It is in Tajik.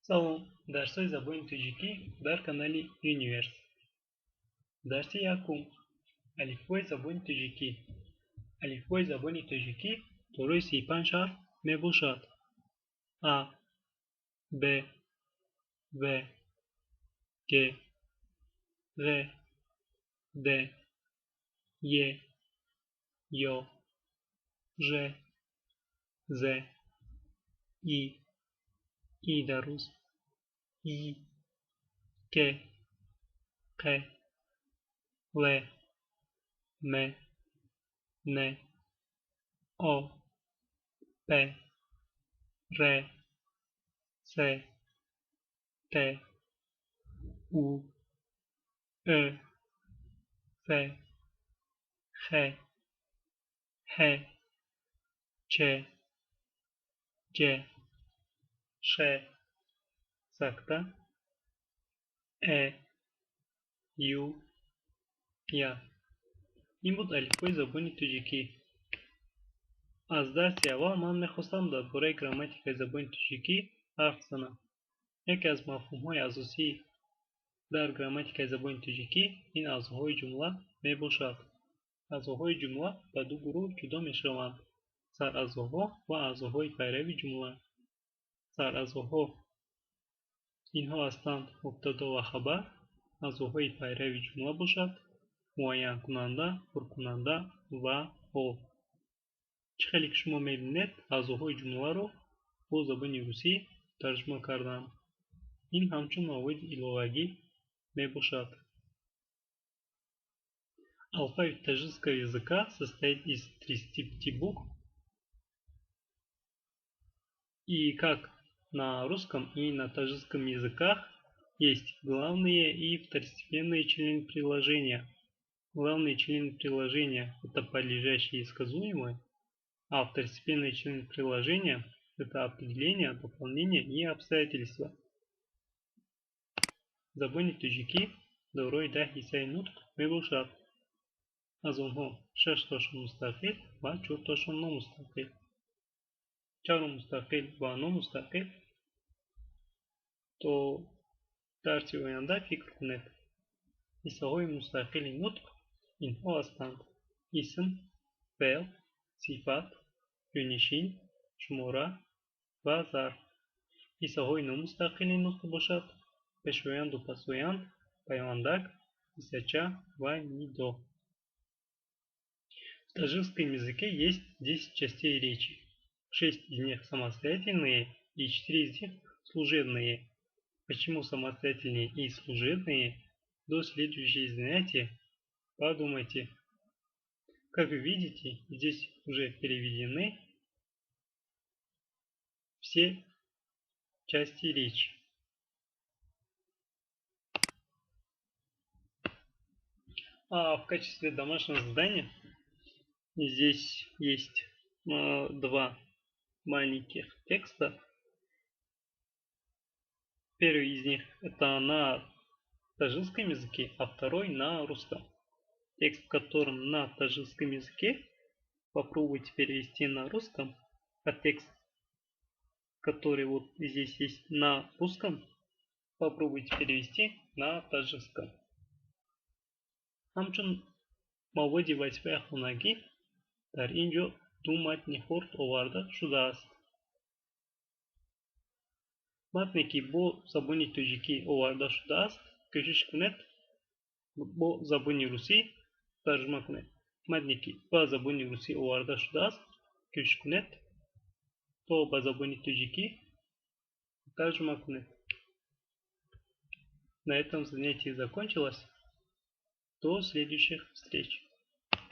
Салом, дарсҳои забони тоҷикӣ дар канали Юниверс. Дарси якум. Алифбои забони тоҷикӣ. Алифбои забони тоҷикӣ дорои 35 ҳарф мебошад. А, Б, В, Г, Ғ, Д, Е, Ё, Ж, З, И, И дароз, Й, К, Қ, Л, М, Н, О, П, Р, С, Т, У, Ӯ, Ф, Х, Ҳ, Ч, Ҷ, Ш, сакта, Э, Ю, Я. Ин буд алифбои забони тоҷикӣ. Аз дарси аввал ман мехостам дар бораи грамматикаи забони тоҷикӣ ҳарф занам. Яке аз мафҳумҳои асосӣ дар грамматикаи забони тоҷикӣ ин аъзоҳои ҷумла мебошад. Аъзоҳои ҷумла ба ду гурӯҳ ҷудо мешаванд: сараъзоҳо ва аъзоҳои пайрави ҷумла. Сараъзоҳо инҳо ҳастанд мубтадо ва хабар, аъзоҳои пайрави ҷумла бошад муайянкунанда, пуркунанда ва ҳол. Чӣ хеле ки шумо мебинед, аъзоҳои ҷумларо бо забони русӣ тарҷума кардам. Ин ҳамчун маводи иловагӣ мебошад. Алфавит таджикского языка состоит из 35 букв, и как на русском и на таджикском языках есть главные и второстепенные члены предложения. Главные члены предложения – это подлежащие и сказуемые, а второстепенные члены предложения – это определение, дополнение и обстоятельства. Забони тоҷикӣ дорои 10 ҳиссаи нутқ мебошад. Аз онҳо шаштошон мустақил ва чортошон номустақил. Чаро мустақил ва номустақил? То дарси оянда фикр кунед. Ҳиссаҳои мустақили нутқ инҳо ҳастанд: исм, феъл, сифат, ҷойнишин, шумора ва зарф. Ҳиссаҳои номустақили нутқ бошад пешоянду пасоянд, пайвандак, ҳиссача ва нидо. В таджикском языке есть 10 частей речи. 6 из них самостоятельные и 4 из них служебные. Почему самостоятельные и служебные? До следующего занятия подумайте. Как вы видите, здесь уже переведены все части речи. А в качестве домашнего задания здесь есть два маленьких текста. Первый из них это на таджикском языке, а второй на русском. Текст, в котором на таджикском языке, попробуйте перевести на русском, а текст, который вот здесь есть на русском, попробуйте перевести на таджикском. Ҳамчун маводи вазифаи хонагӣ дар ин ҷо ду матни хурд оварда шудааст. Матне ки бо забони тоҷикӣ оварда шудааст, кӯшиш кунед бо забони русӣ тарҷума кунед. Матне ки ба забони русӣ оварда шудааст, кӯшиш кунед то ба забони тоҷикӣ тарҷума кунед. На этом занятие закончилось. До следующих встреч!